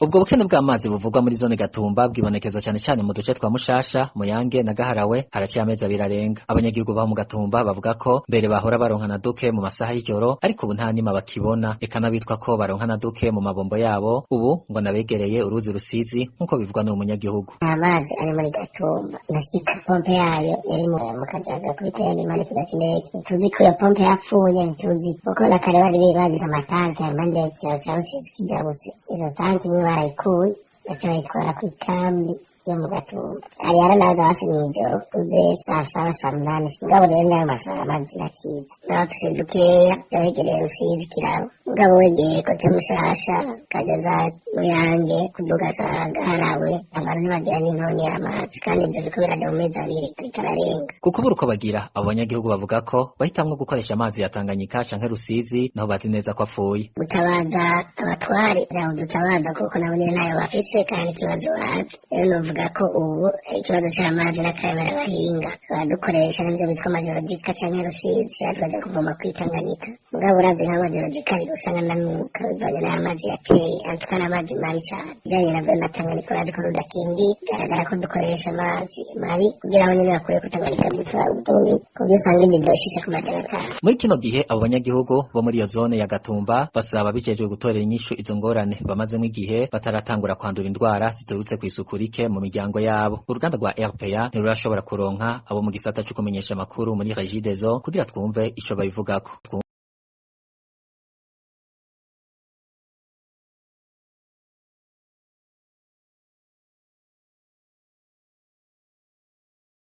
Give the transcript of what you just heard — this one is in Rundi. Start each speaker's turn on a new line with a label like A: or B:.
A: Ubwo bukene bw'amazi buvugwa muri zone Gatumba bwibonekeza cane cane mu duce twa Mushasha, Muyange na Gaharawe. Haraciye amezi 2 arenga. Abanyagihugu baho mu Gatumba bavuga ko mbere bahora baronka na duke mu masaha y'ijoro, ariko ubu nta nima bakibona. Eka n'abitwa ko baronka na duke mu mabombo yabo ubu ngo nabegereye uruzi Rusizi, nk'uko bivugwa n'uwo munyagihugu.
B: Amazi ari muri Gatumba nashika pompe yayo yari mu Kajaga kuri teme impande y'ikibuga c'indege. Ntituzi ko iyo pompe yapfuye, ntituzi kuko na kare bari bagize amatanki impande y'ikiraro ca Rusizi kijabutse. Izo tanki imwe barayikuye, baca bayitwara kw'ikambi yo mu Gatumba. Hari yaranaza hasi mw'ijoro kuze saa 7, saa 8, mugabo rero n'ayo masaha amazi nakiza. N'abafise dukeya yabegereye Rusizi kiraro, mugabo wegeye kote Mushasha kaja za Muyange kuduga za Gaharawe, abantu ntibagira n'intonyi y'amazi, kandi ivyo biriko biraja mu mezi 2 ariko ararenga.
A: Kuko ubura uko bagira, abo banyagihugu bavuga ko bahitamwo gukoresha amazi ya Tanganyika canke Rusizi, naho bazi neza ko apfuye.
B: Gutabaza abatware nabo dutabaza, kuko nabo nyene ntayo bafise kandi ikibazo bazi. Rero novuga ko ubu ikibazo c'amazi n'akayobera abahinga badukoresha nivyo bitwa amajorojika canke Rusizi, canke tukaja kuvoma kw'Itanganyika. Mugabo uravye nk'amajorojika usanga nanuka bivanye n'amazi yateye antuka n'amazi mabi cane. Bijanye navyo na Tanganyika, urazi ko rudakingiye, bigaragara ko dukoresha amazi mabi kugira abo nyene bakure ku Tanganyika dutwara ubutunzi, kubyo usanga ibido ishitse ku 500.
A: Muri kino gihe abo banyagihugu bo muri iyo zone ya Gatumba basaba ababijejwe gutorera inyishu izo ngorane bamazemwo igihe, bataratangura kwandura indwara ziturutse kw'isuku rike mu miryango yabo. Uruganda rwa RPA ntirurashobora kuronka abo mu gisata co kumenyesha amakuru muri Regideso kugira twumve ico babivugako.